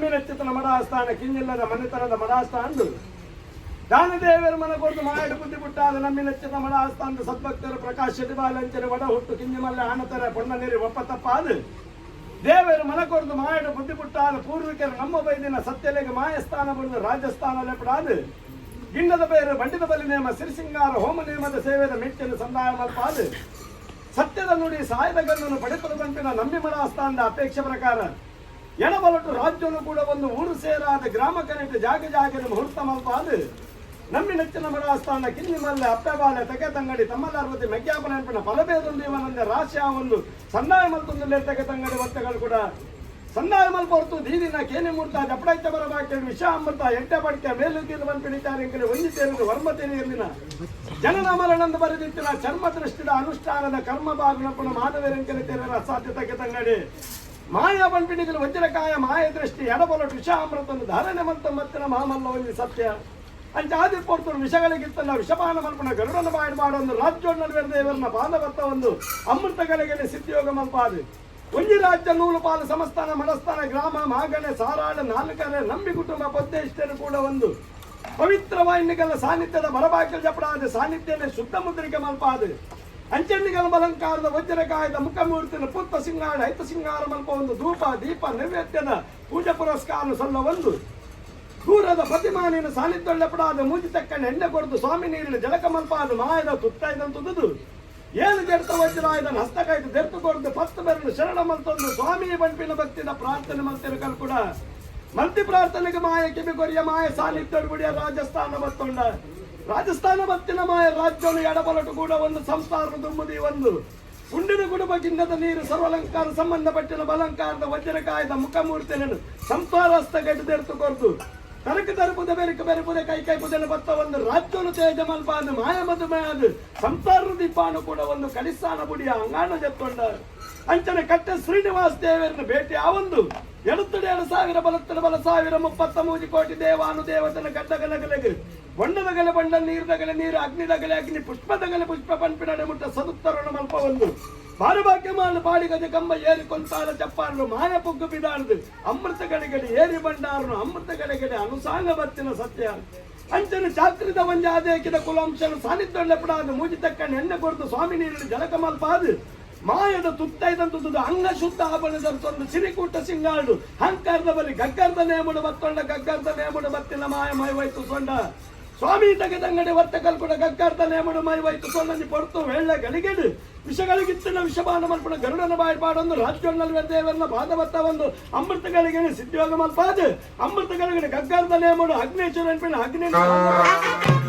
ನಂಬಿ ನಚ್ಚಿತನ ಮಡಾಸ್ಥಾನ ಕಿಂಜಿಲ್ಲದ ಮನೆತನದ ಮಡಾಸ್ಥಾನ ದಾನ ದೇವರ ಮನ ಕೊರ್ದು ಮಾಯಡು ಬುದ್ಧಿ ಪುಟ್ಟಾದ ನಂಬಿ ನಚ್ಚಿನ ಮಡಾಸ್ಥಾನದ ಸದ್ಭಕ್ತರ ಪ್ರಕಾಶ್ ಶೆಟ್ಟಿ ಬಾಲಂಚನೆ ಒಡ ಹುಟ್ಟು ಕಿಂಜಿಮಲ್ಲೆ ಆನತರ ಪೊಣ್ಣ ನೀರು ಒಪ್ಪ ತಪ್ಪಾದು ದೇವರು ಮನ ಕೊರ್ದು ಮಾಯಡು ಬುದ್ಧಿ ಪುಟ್ಟಾದ ಪೂರ್ವಿಕರು ನಮ್ಮ ಬೈದಿನ ಸತ್ಯಲೆಗೆ ಮಾಯಸ್ಥಾನ ಬರೆದು ರಾಜಸ್ಥಾನ ಲೆಪಡಾದು ಗಿಂಡದ ಪೇರು ಬಂಡಿದ ಬಲಿ ನೇಮ ಸಿರಿಸಿಂಗಾರ ಹೋಮ ನೇಮದ ಸೇವೆದ ಮೆಟ್ಟಿನ ಸಂದಾಯ ಮಲ್ಪಾದು ಸತ್ಯದ ನುಡಿ ಸಾಯದ ಗನ್ನನ್ನು ಪಡೆತಲು ಬಂಪಿನ ನಂಬಿ ಮಡಾಸ್ಥಾನದ ಅಪೇಕ್ಷೆ ಪ್ರಕಾರ ಎಣಬಲಟು ರಾಜ್ಯನು ಕೂಡ ಒಂದು ಊರು ಸೇರಾದ ಗ್ರಾಮ ಕನೆಕ್ಟ್ ಜಾಗ ಜಾಗದ ಮುಹೂರ್ತ ಮಲ್ಪಾದು ನಂಬಿ ನೆಚ್ಚಿನ ಮಡಾಸ್ಥಾನ ಕಿನ್ನಿ ಮಲ್ಲೆ ಅಪ್ಪೆ ಬಾಲೆ ತಗೆ ತಂಗಡಿ ತಮ್ಮಲಾರ್ವತಿ ಮೆಗ್ಯಾಪನ ನೆನಪಿನ ಫಲಭೇದೊಂದು ಇವನಂದೆ ರಾಶಿಯ ಒಂದು ಸಂದಾಯ ಮಲ್ತೊಂದು ತಗೆ ತಂಗಡಿ ಒತ್ತೆಗಳು ಕೂಡ ಸಂದಾಯ ಮಲ್ಪೊರ್ತು ದೀದಿನ ಕೇನಿ ಮೂರ್ತ ಜಪಡೈತ ಬರಬಾಕೆ ವಿಷ ಅಮೃತ ಎಡ್ಡೆ ಪಡಿಕೆ ಮೇಲು ಕೀಲು ಬಂಪಿಣಿತಾರೆ ಎಂಕಲೆ ಒಂಜಿ ತೇರಿದ ವರ್ಮ ತೇರಿಯಲ್ಲಿನ ಜನನ ಮರಣಂದು ಬರೆದಿತ್ತಿನ ಚರ್ಮ ದೃಷ್ಟಿದ ಅನುಷ್ಠಾನದ ಕರ್ಮ ಬಾಗುಣಪುಣ ಮಾನವರೆಂಕಲೆ ತೇರರ ಅಸಾಧ್ಯತೆಗೆ ತಂಗಡಿ ಮಾಯಾ ಬಂಪಿಣಿಗಳು ವಜ್ರಕಾಯ ಮಾಯ ದೃಷ್ಟಿ ಎಡಬಲಟು ವಿಷ ಅಮೃತನ್ನು ಧಾರಣೆ ಮಂತ ಮತ್ತಿನ ಮಹಾಮಲ್ಲ ಒಂಜಿ ಸತ್ಯ ಅಂಚ ಆದಿ ಪೊರ್ತುಡು ವಿಷಗಳಿಗಿತ್ತಲ್ಲ ವಿಷಪಾನ ಮಲ್ಪನ ಗರುಡನ ಬಾಯಿ ಮಾಡೊಂದು ರಾಜ್ಯೋಡ್ ನಡುವೆ ದೇವರನ್ನ ಪಾದಬತ್ತ ಒಂದು ಅಮೃತ ಗಳಿಗೆ ಸಿದ್ಧಿಯೋಗ ಮಲ್ಪಾದು ಒಂಜಿ ರಾಜ್ಯ ನೂಲು ಪಾಲು ಸಮಸ್ಥಾನ ಮನಸ್ಥಾನ ಗ್ರಾಮ ಮಾಗಣೆ ಸಾರಾಳ ನಾಲ್ಕರೆ ನಂಬಿ ಕುಟುಂಬ ಪದ್ಯ ಕೂಡ ಒಂದು ಪವಿತ್ರವಾಹಿನಿಗಳ ಸಾನ್ನಿಧ್ಯದ ಬರಬಾಕಲ್ ಜಪಡಾದ ಸಾನ್ನಿಧ್ಯನೇ ಶುದ್ಧ ಮುದ್ರಿಕೆ ಮಲ್ಪಾದು ಅಂಚೆಣ್ಣಿಗಳ ಬಲಂಕಾರದ ವಜ್ರಕಾಯದ ಮುಖಮೂರ್ತಿನ ಪುತ್ತ ಸಿಂಗಾರ ಐತ ಸಿಂಗಾರ ಮಲ್ಪ ಒಂದು ಧೂಪ ದೀಪ ನೈವೇದ್ಯದ ಪೂಜಾ ಪುರಸ್ಕಾರ ಸಲ್ಲ ಒಂದು ದೂರದ ಪ್ರತಿಮಾನಿನ ಸಾನ್ನಿಧ್ಯೊಳ್ಳೆಪಡಾದ ಮೂಜಿ ತಕ್ಕಣ್ಣ ಎಣ್ಣೆ ಕೊಡ್ದು ಸ್ವಾಮಿ ನೀರಿನ ಜಲಕ ಮಲ್ಪಾದ ಮಾಯದ ತುತ್ತಾಯ್ದಂತುದುದು ಏಳು ಜಡ್ತ ವಜ್ರಾಯುಧನ ಹಸ್ತಕಾಯ್ದು ದೆರ್ತು ಕೊಡ್ದು ಪತ್ತು ಬೆರಳು ಶರಣ ಮಲ್ತೊಂದು ಸ್ವಾಮಿ ಬಂಪಿನ ಭಕ್ತಿದ ಪ್ರಾರ್ಥನೆ ಮಲ್ತಿರಕಲ್ ಕೂಡ ಮಲ್ತಿ ಪ್ರಾರ್ಥನೆಗೆ ಮಾಯ ಕಿವಿ ಕೊರಿಯ ಮಾಯ ಸಾನ್ನಿಧ್ಯ ಗುಡಿಯ ರಾಜಸ್ಥಾನ ಬತ್ತೊಂಡ ರಾಜಸ್ಥಾನ ಬತ್ತಿನ ಮಾಯ ರಾಜ್ಯವನ್ನು ಎಡಬಲಟು ಕೂಡ ಒಂದು ಸಂಸಾರ ದುಮ್ಮದಿ ಒಂದು ಉಂಡಿನ ಕುಟುಂಬ ಗಿನ್ನದ ನೀರು ಸರ್ವಲಂಕಾರ ಸಂಬಂಧಪಟ್ಟಿನ ಬಲಂಕಾರದ ವಜ್ರಕಾಯದ ಮುಖಮೂರ್ತಿಯನ್ನು ಸಂಸಾರಸ್ಥ ಗಡ್ಡೆರ್ತು ಕೊರ್ದು ತರಕ ತರಪುದ ಬೆರಕ ಬೆರಪುದ ಕೈ ಕೈ ಪುದನ ಬತ್ತ ಒಂದು ರಾಜ್ಯವನ್ನು ತೇಜ ಮಲ್ಪಾದು ಮಾಯ ಮಧುಮಯ ಸಂಸಾರ ದೀಪಾನು ಕೂಡ ಒಂದು ಕಲಿಸಾನ ಬುಡಿಯ ಅಂಗಾಣ ಜತ್ತೊಂಡ ಅಂಚನೆ ಕಟ್ಟೆ ಶ್ರೀನಿವಾಸ ದೇವರನ್ನ ಭೇಟಿ ಆ ಒಂದು ಎಡುತ್ತಡೆ ಎರಡು ಸಾವಿರ ಬಲತ್ತಡ ಬಲ ಸಾವಿರ ಮುಪ್ಪತ್ತ ಮೂಜಿ ಕೋಟಿ ದೇವಾನು ದೇವತನ ಗಡ್ಡಗಲಗಲಗೆ ಬೊಂಡದಗಲೆ ಬೊಂಡ ನೀರ್ದಗಲೆ ನೀರು ಅಗ್ನಿದಗಲೆ ಅಗ್ನಿ ಪುಷ್ಪದಗಲೆ ಪುಷ್ಪ ಪಂಪಿನಡೆ ಮುಟ್ಟ ಸದುತ್ತರಣ ಮಲ್ಪ ಒಂದು ಬಾರುಬಾಕ್ಯ ಮಾಲು ಪಾಡಿಗಜ ಕಂಬ ಏರಿ ಕೊಂತಾಲ ಚಪ್ಪಾರನು ಮಾಯ ಪುಗ್ಗು ಬಿದಾರದು ಅಮೃತ ಗಡಿಗಡಿ ಏರಿ ಬಂಡಾರನು ಅಮೃತ ಗಡಿಗಡಿ ಅನುಸಾಂಗ ಬತ್ತಿನ ಸತ್ಯ ಅಂಚನೆ ಚಾತ್ರಿದ ಒಂಜಾದೇಕಿದ ಕುಲಾಂಶನು ಸಾನ್ನಿಧ್ಯೊಳ್ಳೆಪಡಾದ ಮೂಜಿ ತಕ್ಕಣ್ಣ ಎಣ್ಣೆ ಕೊಡ್ದು ಸ್ವಾಮಿ ನೀರಿನ ಜಲಕ ಮಲ್ಪಾದು ಮಾಯದ ತುತ್ತೈದಂತದ್ದು ಅಂಗ ಶುದ್ಧ ಆಭರಣದ ಸಿರಿಕೂಟ ಸಿಂಗಾಳು ಹಂಕಾರದ ಬಲಿ ಗಗ್ಗರ್ದ ನೇಮುಡು ಬತ್ತೊಂಡ ಗಗ್ಗರ್ದ ನೇಮುಡು ಬತ್ತಿನ ಮಾಯ ಮೈವೈತು ಸೊಂಡ ಸ್ವಾಮಿ ತಗದಂಗಡಿ ಒತ್ತ ಕಲ್ಪುಡ ಗಗ್ಗರ್ದ ನೇಮುಡು ಮೈವೈತು ಸೊಂಡನಿ ಪೊಡ್ತು ವೇಳ್ಳ ಗಲಿಗೆಡು ವಿಷಗಳಿಗಿತ್ತಿನ ವಿಷಬಾನ ಮಲ್ಪುಡ ಗರುಡನ ಬಾಯಿ ಪಾಡೊಂದು ರಾಜ್ಯೋನ್ನಲ್ವೆ ದೇವರನ್ನ ಪಾದ ಬತ್ತ ಒಂದು ಅಮೃತಗಳಿಗೆ ಸಿದ್ಧಿಯೋಗ ಮಲ್ಪಾದು ಅಮೃತಗಳಿಗೆ ಗಗ್ಗರ್ದ ನೇಮುಡು ಅಗ್ನೇಶ್ವರ ಅಗ್ನಿ.